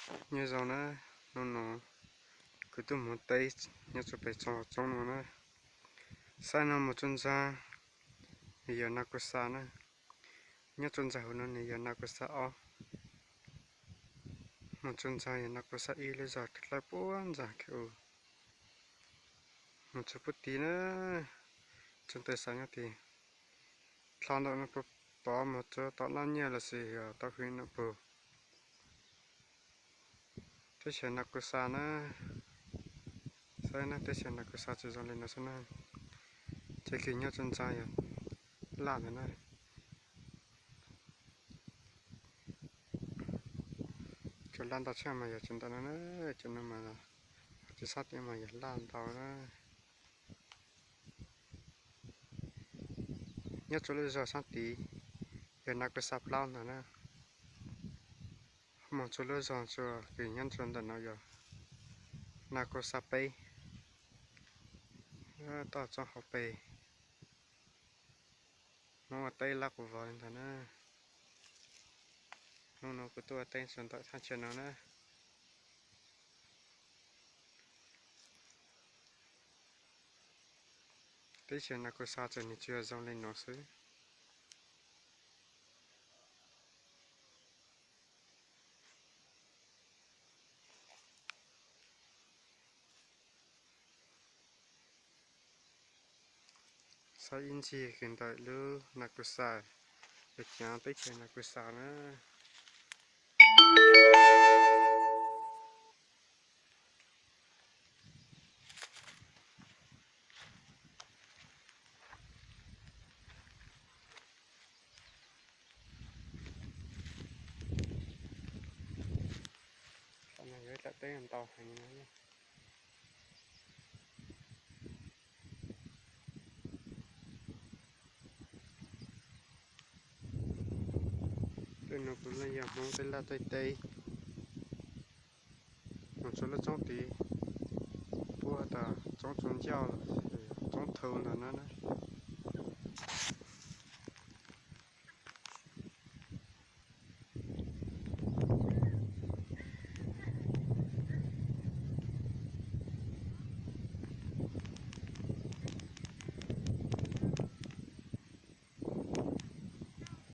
Nyob zoo na, hnub no kuv tuaj mus teb nyob rau pem txog tsob no na. Saib no mus txog ntxag, nws yog nas kus xas na. Nyob rau ntxag hauv no nws yog nas kus xas ob. Mus txog ntxag yog nas kus xas ib, lub zog dawb puag ntxag kiag u. Mus txog puag tid na, txog ntawm xav nyob tid, dlhau ntawm no puag tod mus txog tom laj nyiaj los sis yog tom hwv no puag. Teb chaws nas kus xas na, saib na, teb chaws nas kus xas tsis zoo li no xwb na. Ces kis nyob txog ntxag yog laj ntawd na. Cov laj ntau tshaj mas yog cov ntawm no na, cov no mas tsis sab tid mas yog laj ntau na. Nyob rau lub zog sab tid yog nas kus xas plaub ntawd na. Mus txog lub zog tsuas kis nyob rau ntawm no yog nas kus xas peb, toj tsob hauv pes. Hnub ua teb laj quas vog li ntawd na. Hnub no kuv tuaj ua teb txog ntawm thaj chaw no na. Teb chaws nas kus xas txawm nws tsis yog zoo li no xwb. Saib ib ntsis kis ntawm lub nas kus xas, yog cov teb chaws nas kus xas na. Qhov no yog ib daim teb ntau heev no. Tej no puav leej yog Hmoob tej laj tej teb. Mus txog lub roob tid, puag tas roob Tsuas Ncauj, roob Thau ntawd na.